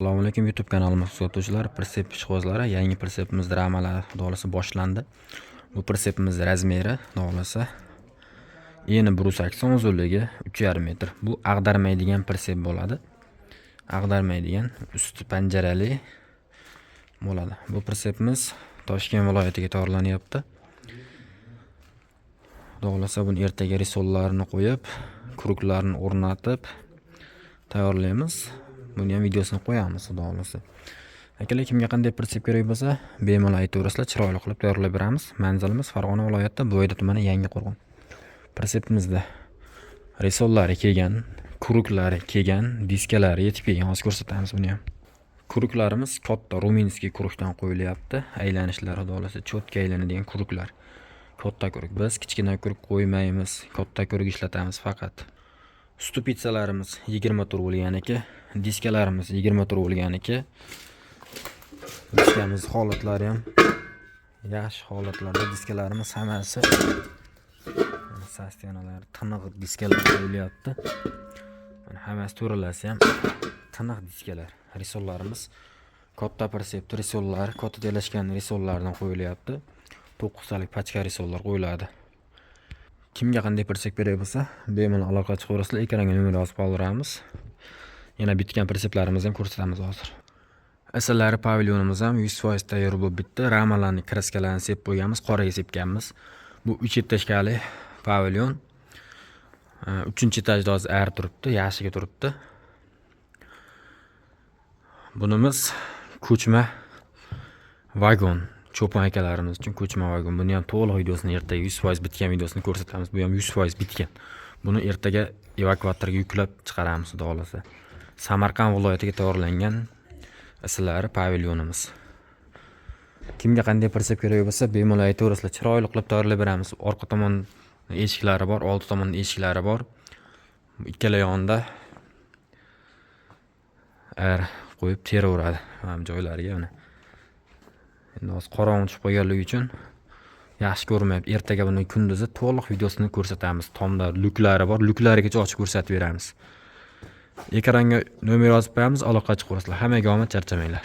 Assalomu alaykum, YouTube kanalimiz kuzatuvchilari, прицеп ishqibozlari. Yangi прицеп imiz ramalari, xudo xohlasa, boshlandi. Bu прицеп imiz размер i, xudo xohlasa, eni 180, uzunligi 3,5 metr. Bu ag'darmaydigan прицеп bo'ladi. Ag'darmaydigan, usti panjarali bo'ladi. Bu прицеп imiz Toshkent viloyatiga tayyorlanyapti. Xudo xohlasa, buni ertaga рессор larini qo'yib, круг larni o'rnatib tayyorlaymiz. Buni ham videosini qo'yamiz, xudo xohlasa. Akalar, kimga qanday прицеп kerak bo'lsa, bemalol aytaverasizlar, chiroyli qilib tayyorlab beramiz. Manzilimiz Farg'ona viloyati, Buvayda tumani, Yangiqo'rg'on. Прицеп imizda рессор lari kelgan, круг lari kelgan, diskalari yetib kelgan. Hozir ko'rsatamiz buni ham. Круг larimiz katta румынский круг dan qo'yilyapti. Aylanishlari, xudo xohlasa, чётко aylanadigan круг lar. Katta круг. Biz kichkina круг qo'ymaymiz, katta круг ishlatamiz faqat. Ступица larimiz 24 bo'lganiki, diskalarimiz 24 bo'lganiki. Diskamiz holatlari ham yaxshi holatlarda, diskalarimiz hammasi состояния lari tiniq diskalar qo'yilyapti. Mana, hammasi to'ralasi ham tiniq diskalar. Рессор larimiz katta прицеп рессор lari, katta joylashgan рессор lardan qo'yilyapti. 9 talik пачка рессор lar qo'yiladi. Kimga qanday прицеп kerak bo'lsa, bemalol aloqa chiqaverasizlar. Ekranga nomer yozib qoldiramiz. Yana bitgan прицеп larimizni ham ko'rsatamiz hozir. Asalari pavilyonimiz ham 100% tayyor bo'lib bitdi. Ramalarni краска larni sepib qo'yganmiz, qoraga sepganmiz. Bu 3 этажка li pavilyon. Uchinchi etajda hozir ar turibdi, yaxshiga turibdi. Bunimiz ko'chma vagon. Cho'pon akalarimiz uchun ko'chma vagon. Buni ham to'liq videosini ertaga, 100% bitgan videosini ko'rsatamiz. Bu ham 100% bitgan. Buni ertaga evakuatorga yuklab chiqaramiz, xudo xohlasa. Samarqand viloyatiga tayyorlangan asalari pavilyonimiz. Kimga qanday прицеп kerak bo'lsa, bemalol aytaverasizlar, chiroyli qilib tayyorlab beramiz. Orqa tomon eshiklari bor, oldi tomon eshiklari bor. Ikkala yonida ar qo'yib teraveradi mana bu joylariga. Mana, endi hozir qorong'i tushib qolganligi uchun yaxshi ko'rinmayapti. Ertaga buni kunduzi to'liq videosini ko'rsatamiz. Tomda lyuklari bor, lyuklarigacha ochib ko'rsatib beramiz. Ekranga nomer yozib qo'yamiz, aloqa chiqaverasizlar. Hammaga omad, charchamanglar.